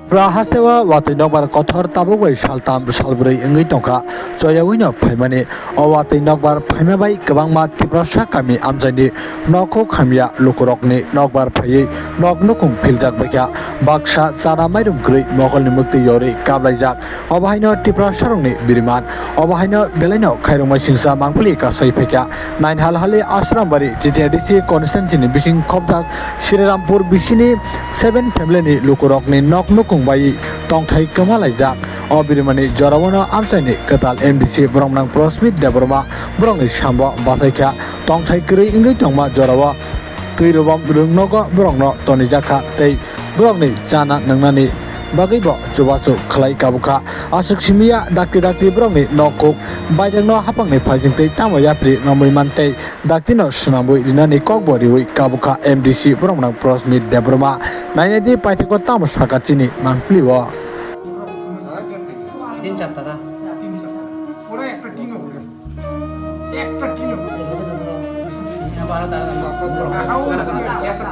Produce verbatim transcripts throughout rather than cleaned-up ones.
Tipra hasteo watwi nokbar kothor tabuk bai saltam salbrwi wngwi tongkha. Choyawino phaimani o watwi nokbar phaima bai kwbangma Tiprasa kami amchaini nokhuk hamya lukurokni nokbar phaiwi nok nukung philjak baikha. Baksa chana mairum kwrwi mokolni mwktwi yorwi kablaijak. Obo haino Tiprasarokni biriman. Obo haino belaino khairokma singsa mangpili kasai phaikha. Nainhal hali Asrambari T T R D C constituency ni bising khobjak Srirampur bisini seven family ni lukurokni nok nukung bai tongthai kwma laijak. O birimani jorao no amchaini kwtal M D C boromnang Prosmit Debbarma borokni sambo bachaikha. Tongthai kwrwi wngwi tongma jorao twi rubom rwngnogo borokno tonijakha tei borokni chana nwngnani bagwibo chubachu khlai kabukha. Aswk simiya dakti dakti borokni nok kuk baijakno hapangni phaijingtwi tamo yapri romwi man tei daktino swnamwi rinani kokbo riwi kabukha M D C boromnang Prosmit Debbarma. Nainadi paithakgo tamo saka chini mangpili o. তিন চারটা দা। ওরা একটা টিম ওপরে। একটা টিম ওপরে। হ্যাঁ, বারো তেরো জন। বাচ্চা ছিল। কারা, কারা, কারা?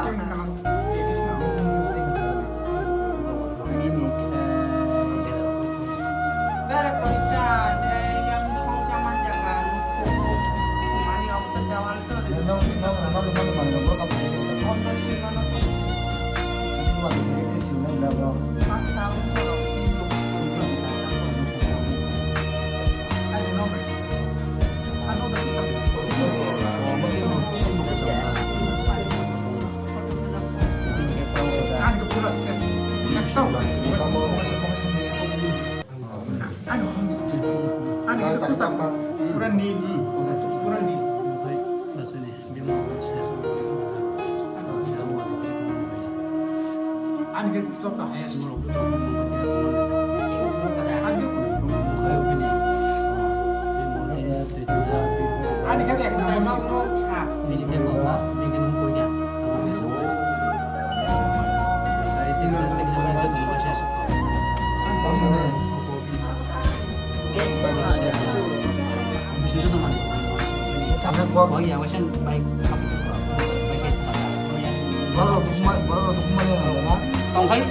Yang Tongkhai.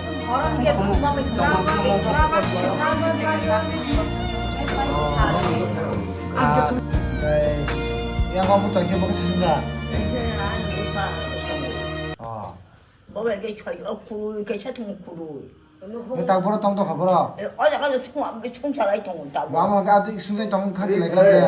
Yang kamu tak kira pakai sesudah. Oh. Bawa ke chai aku ke satu kuru. Ni tak borok tong tong kha borok. Eh, o jaga le sung, sung salai tongo, tabuk. Bo amo khe ati sung sai tong kha khe lai kha khe.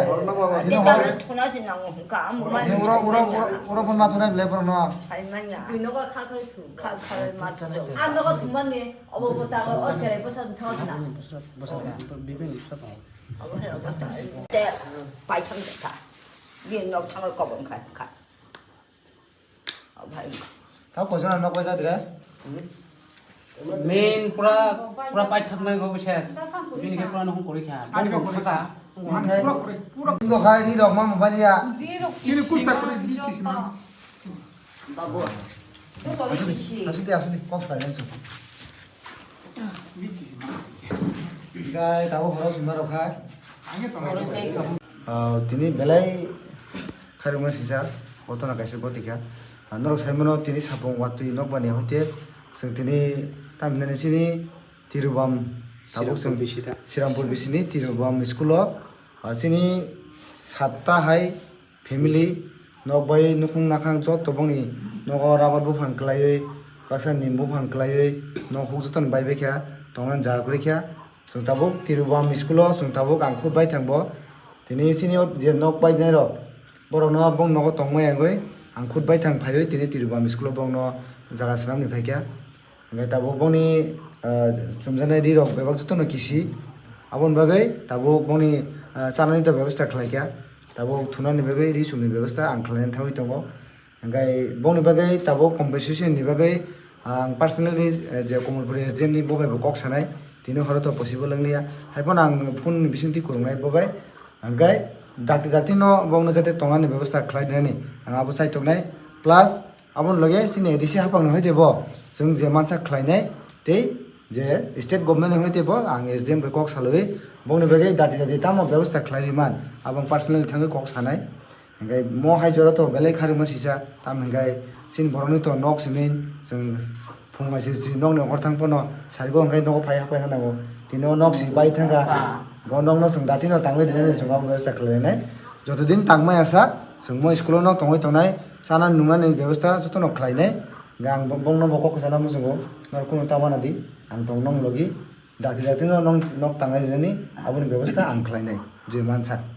Ati kha khe thuna se nango hwnkha, amo ma. He uro, uro, uro, uro phone ma thunai belai borok no. Hai manya. Bui nogo khar khar thu. Khar khar ma thu. Ang nogo thumani, obo bo tago, o cherai bwsa thang thang. Abo he obo ta. Te pai thang kha. Bini nok thango kobong kha kha. Tao koichana nok bai jadres. Main pura, pura paithak nai go bises. Bini khe pura no hung kori kha. Ani ko kori kha. Ani pura kori, pura. Ingo khai di rok ma mobile ya. Ini kusta kori di kisima. Asidi, asidi, asidi, kok sai nai su. Gai tabo horo sima rok khai. Ah, tini belai khairokma sisa gotona kaisa goti kha. Ah, norok sai mano tini sapung watwi nokbani hoite chwng tini tamhinani chini Tirubam tabuk chwng Srirampur bisita. Srirampur bisini Tirubam school o, ah, chini satta hai family nok bai nukhung nakhang joto bongni nogo rubber buphang kwlaiwi baksa nim buphang kwlaiwi nok huk jotono bai bai kha tongnani jaga kwrwi kha. Chwng tabuk Tirubam school o chwng tabuk ang khut bai thang bo. Tini chini o je nok bai nai rok, borok no bong nogo tongmai yangwi ang khut bai thang phaiwi tini Tirubam school o bong no jaga swnam ni phai kha. Hingke tabuk bongni, ah, chumjaknai ri rok bebak jotono kisi. Aboni bagwi tabuk bongni, ah, chanani to bebostha khlai kha. Tabuk thunani bagwi ri chumni bebostha ang khlaina thangwi tongo. Hingke bongni bagwi tabuk compensation ni bagwi ang personally, eh, je Kamalpur S D M ni bo bai bo kok sanai, tini horo to possible wng liya. Hai phano ang phone ni bisingtwi kwrwngnai bo bai. Hingke dakti dakti no bongno jate tongnani bebostha khlai dinani ang abo chai tongnai. Plus, Aboni loge chini A D C haphangni hoite bo chwng je mansa khlainai tei je state government ni hoite bo ang S D M bai kok salwi bongni bagwi dati dati tamo bebostha khlaiwi man, abo ang personally thangwi kok sanai. Hingke mo hai jora to belai kharima sisa, tamo hingke chini borokni to nok simi chwng Phung bai sri sri nokni okhor thang phano sarigo hwnkhe nogo phai hapai na nango. Tini o nok si bai thangkha. Go nokno chwng datino tangwi rinani chwng abo bebostha khlainai. Joto din tangmaya sak chwng mo school o nok tongwi tongnai, chana nungnani bebostha jotono khlainai. Hwnkhe ang bo-, bongno bo kok kwchana muchungo, norok kunu ta wana di, ang tong nong logi. Dati dati no nong nok tangnai rinani aboni bebostha ang khlainai, je mansa.